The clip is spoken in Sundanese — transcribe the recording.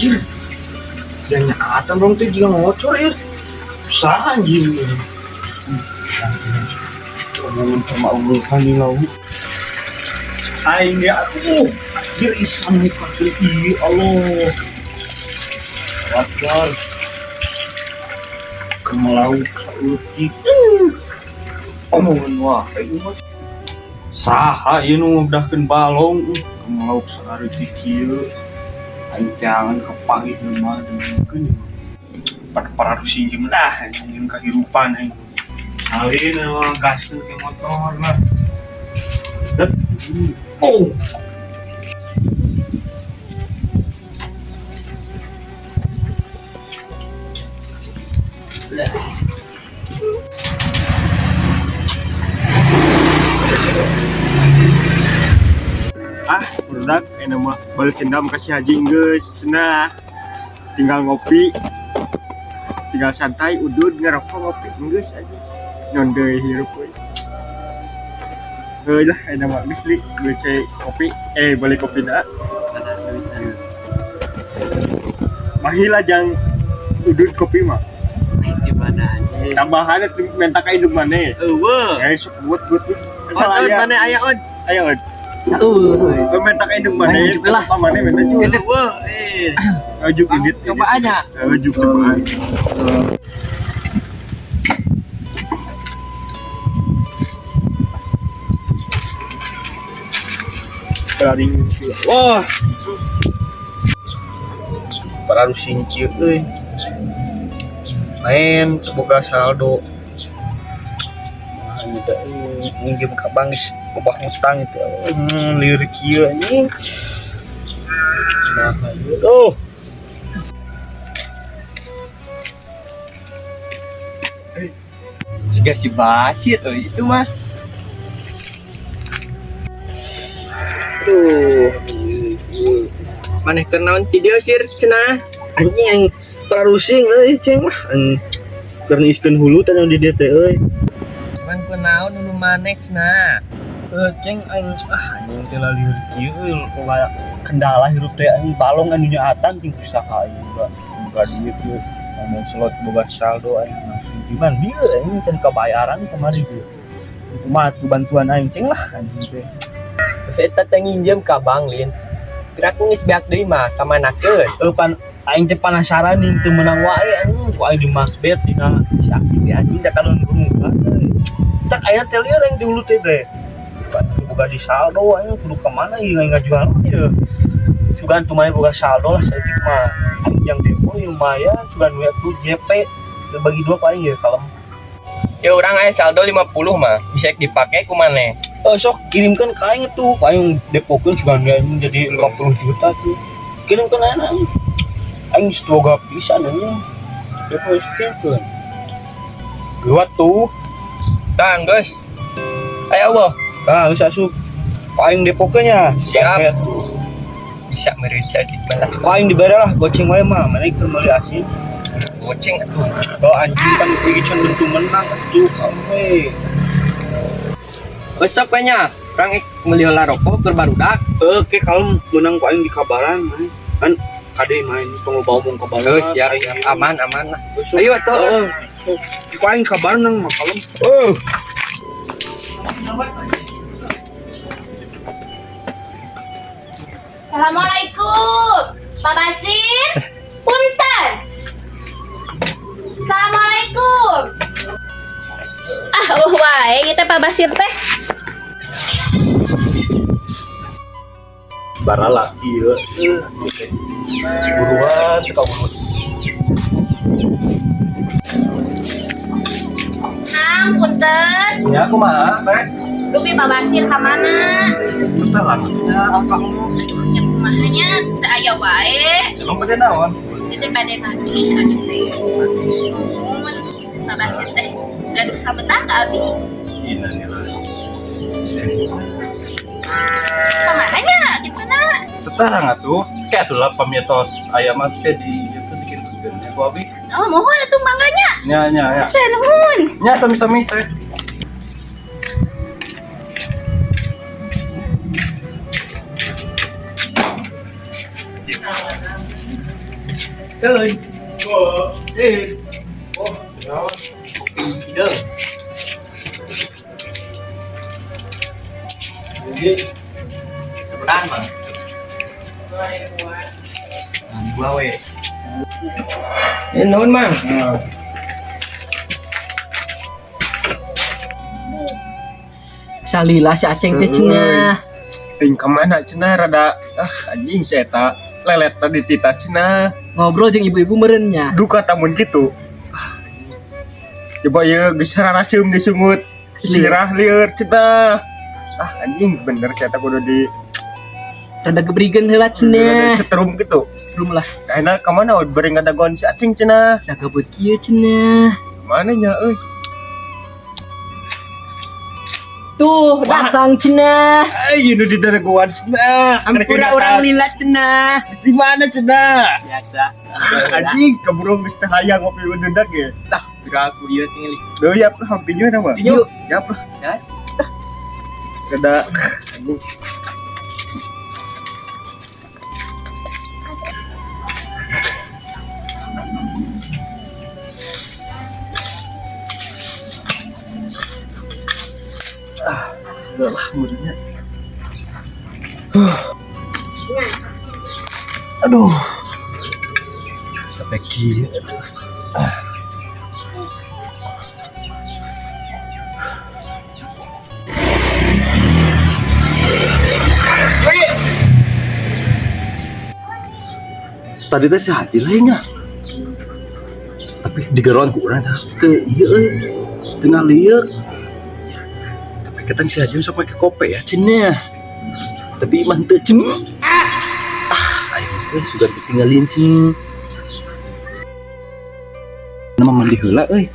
Anjir. Dan nyata dong teh juga ngocor ya. Usaha anjir. Omongan sama Allah di laut. Aing ya aduh. Anjir isan muka teh ieu Allah. Wajar. Ke melaut saeutik. Omongan wae ieu mah. Saha ieu nu ngobdahkeun balong ke melaut saeutik kieu. Aing jangan kepanggih mah dengkeun pada pararusi jeung lah anjing kahirupan aing. Salin mah gaskeun ke motor lah. Dat. Oh. Ah, produk enak mah balas dendam kasih haji geus cenah. Tinggal ngopi, tinggal santai udud ngerokok ngopi geus aja. Nyon deui hirup euy. Heuh lah enak mah geus li beli cai kopi, beli kopi da. Mahila jang udud kopi mah. Di mana anjing? Tambahan atuh minta ka indung maneh. Eueuh. Eh sok buat buat. Salah Salah mana aya on? Ayo, Od. Eueuh. Kau minta ka indung maneh, Lanjut lah. apa maneh minta juga. Eueuh. Eh. Juk indit. Cobaan ya. Juk cobaan. Beraring. Wah. Pararusing kieu euy. Main boga saldo. Nah, ini teh minjem ka bank geus loba hutang itu. Lieur kieu anjing. Nah, ieu. Oh. Siga si Basir euy itu mah. Aduh. Maneh keur naon ti dieu sir cenah? Anjing yang pararusing euy ceng mah. Keur niiskeun hulu teh di dieu teh euy. Cuman ku naon nu maneh cenah? Ceng aing ah anjing teh lieur kieu euy loba kendala hirup teh anjing balong anu nyaatan ting usaha aing boga boga duit ieu main slot boga saldo aing langsung gimana dieu anjing can kabayaran kamari dieu kumaha tuh bantuan aing ceng lah anjing teh. Terus eta teh nginjem ka bank lin. Kira aku geus beak deui mah ka manakeun. Pan aing teh penasaran nih teu meunang wae anjing ku aing di Maxbet dina si Aki teh anjing da kalon muka euy. Tak aya teh lieur aing di hulu teh teh. Boga di saldo aing kudu ka mana ieu aing ngajual ieu. Sugan tuh mah boga saldo lah saeutik mah. Aing yang depo ieu lumayan sugan we tuh JP bagi dua ku aing ieu kalem. Ya urang aya saldo 50 mah bisa dipake ku maneh. Sok kirimkan ka aing tuh, ku aing depokeun sugan we aing jadi 50 juta tuh. Kirimkan aing aing. Aing geus boga pisan anjing. Depo geus kirimkeun. Dua tuh. Tang geus. Aya eueuh. Ah, geus asup. Ku aing depokeun nya. Siap. Bisa meureun saeutik mah lah. Ku aing dibere lah goceng wae mah, maneh keur meuli asin. Goceng atuh. Oh anjing kan iki can bentu menang atuh kamu we. Besok we nya, urang ek meuli heula rokok keur barudak. Oke kalau menang ku aing di kabaran main. Kan kade main tong loba omong kabaran. Geus siap, siap. Aman aman lah. Besok. Ayo atuh. Heeh. Ku aing kabaran nang mah kalem. Heuh. Assalamualaikum, Pak Basir. Punten. Assalamualaikum. Ah, oh wae kita Pak Basir teh. Barala ieu. Buruan teu urus. Kang, punten. Ya kumaha, Teh? Dupi Pak Basir ka mana? Teu lah, ya akang. Aduh, nya kumaha nya teu aya wae. Emang bade naon? Itu bade nagih abi teh. Mun Pak Basir teh gaduh sabetak ka abi. Innalillahi. Ka mana nya kitu na? Sekarang atuh, kayak atuh lah pamietos ayam mah teh di itu bikin keunnya ku abi. Oh, mohon atuh mangganya. Nya nya nya. Teh nuhun. Nya sami-sami teh. Keun. Oh, eh. Oh, naon? Kopi hideung. Jadi, Sebentar mah. Nah, dua we. Nuhun, Mang. Salila si Aceng teh cenah. Ting kemana cenah rada ah anjing si eta lelet tadi tita cenah. Ngobrol jeung ibu-ibu meureun nya. Duka tamun gitu. Ah, coba ya geus raraseum disungut. Sirah lieur cenah. Ah anjing bener si eta kudu di Rada gebrigeun heula cenah. setrum gitu. Setrum lah. Ayeuna ka mana bari ngadagoan si Aceng cenah. Sagabut kieu cenah. Mana nya euy? Tuh, datang cenah. Ayo nu didadagoan cenah. Ampura urang lila cenah. Geus di mana cenah? Biasa. Anjing keburu geus teu hayang ngopi undudak ge. Tah, piraku ieu tinggal. Duh yap lah hampirnya nama. Yuk. Yap lah. Gas. Kada anjing. Ah, udah lah mudahnya. Aduh. Sampai gini. Ah. Tadi teh si Haji lainnya. Tapi digeroan ku urang teh teu ieu euy. Teu ngalieu. Tapi ketang si Haji sok make kope ya cenah. Tapi imah teu cen. Ah, aing teh sudah ditinggalin cen. Nama mandi heula euy.